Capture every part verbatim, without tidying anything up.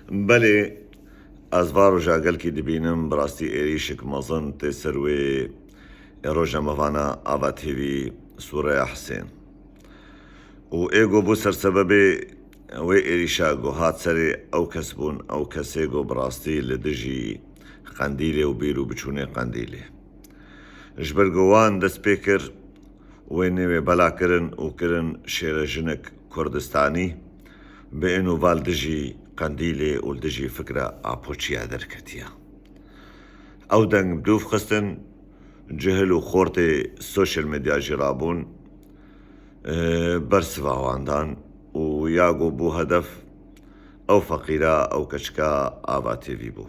Belê, ez va roja gelkî dibînim, bi rastî êrîşek mezin tê ser wê rojnamevana Ava T V Sûreya Hisên. Û ê ku bû sersebebê wê êrîşa ku hat serê ew kes bûn, ew kesê ku bi rastî li dijî Qendîlê û bîr û biçûnê Qendîlê. Ji ber ku wan dest pê kir, wê nêvê bela kirin û kirin şêrejinek Kurdistanî, bi ên û val dijî Qendîlê û li dijî fikra Apoçiya derketiye. Ew deng bi dûv xistin, cihil û xortê sosyal medya jî rabûn, e, bersiva wan dan û ya ku bû hedef, ew feqîra, ew keçika Ava T V bû.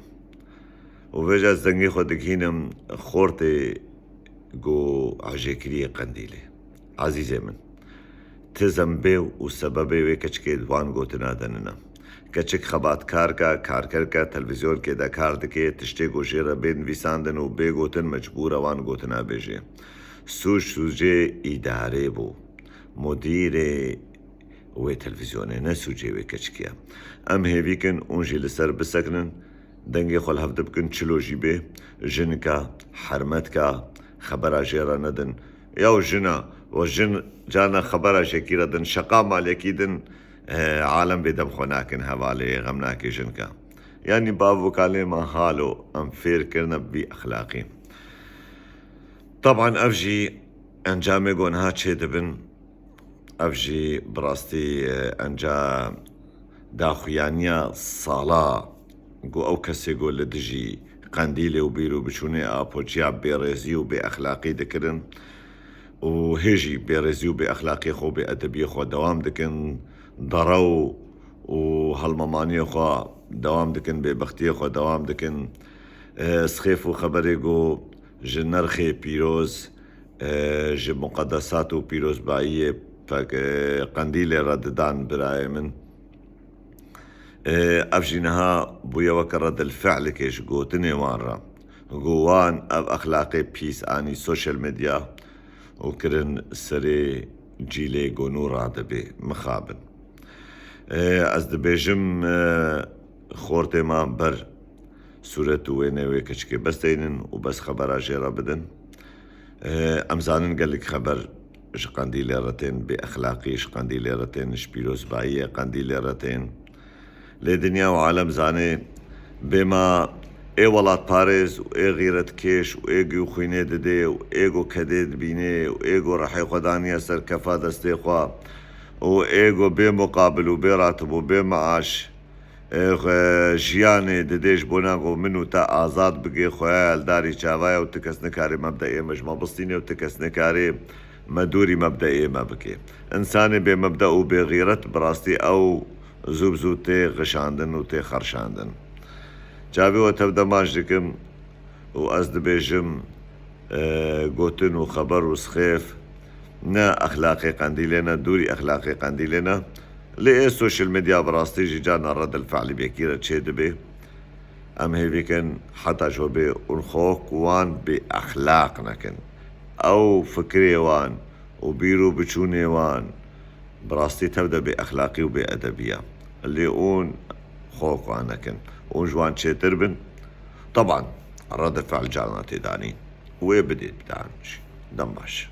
Û vêca ez dengê xwe digihînim xortê ku ejêkiriyê Qendîlê. Ezîzê min, ti zembê û sebebê wê keçikê di wan gotina de nine. Keçik xebatkarka, karkerka, televîzyonkê de kar dike, tiştê ku jê re bê nivîsandin û bê gotin mecbûr e wan gotina bêje. Sûc sûcê îdarê bû. Mudîrê wê televîzyonê, ne sûcê wê keçikê ye. Em hêvî kin hûn jî li ser bisekinin, dengê xwe li hev dibikin, çilo jî bê, jinika, hermetka, xebera jê re nedin. Ya jina, we jin carna xebera jekî re din, şeqa malekî din, e, alem bê dem xwe nakin hevalê, xem nake jinka. Yanî bav û kalê me halo, em fêr kirine bi vî exlaqî. Teban ev jî encamê ku niha çê dibin, ev jî bi rastî, e, enca daxuyaniya sala ku ew kesê ku li dijî Qendîlê û bîr û biçûnê Apoçiya bêrêzî û bêexlaqî dikirin û hê jî bêrêzî û bêexlaqiyê xwe û bêedebiyê xwe dewam dikin, derew û helmemaniyê xwe dewam dikin, bêbextiyê xwe dewam dikin. E, sixêf û xeberê ku ji nerxê pîroz, e, ji muqedesat û pîrozbayiyê pek, e, Qendîlê re didan birayê min. E, ev jî niha bûye weke redil fi'likê ji gotinê wan re. Ku wan ev exlaqê pîs anî sosyal medya û kirin serê cîlê ku nû radibê, mixabin. E, ez dibêjim, e, xortê me ber sûret û wêneyê wê keçikê besteynin û bes xebera jê re bidin. E, em zanin gelek xeber ji Qendîlê re tên bêexlaqî, ji Qendîlê re tên, ji pîrozbayiyê Qendîlê re tên. Lê dinya û alem zanê, bê ma ê welatparêz û ê xîretkêş û ê ku xwînê didê û ê ku kedê dibînê û ê ku rehê xwe daniye ser kefa destê xwe û ê ku bê muqabil û bê ratib û bê meaş, e, xwe jiyanê didê ji bona ku min û te azad bike, xwe li darî çava ye û ti kes nikare mebdeyê me ji me bistîne û ti kes nikare me dûrî mebdeyê me bike. Însanê bê mebde û bê xîret bi rastî ew zû bi zû tê xişandin û tê xerşandin. Çavê we tev de maç dikim û ez dibêjim, e, gotin û xeber û sixêf ne exlaqê Qendîlê ne, dûrî exlaqê Qendîlê ne. Lê ê sosyal medya bi rastî jî carna redil fe'lî bi yekî re çê dibe. Em hêvî kin heta ji we bê ûn xwe wek wan bê exlaq nekin. Ew fikirê wan û bîr û biçûnê wan bi rastî tev de bê exlaqî û bê edebî ye. Lê ûn xwe wek wan nekin. Ûn ji wan çêtir bin. Teban, redil fe'l carna tê danîn. Wê bidê bi dan jî. Dem baş.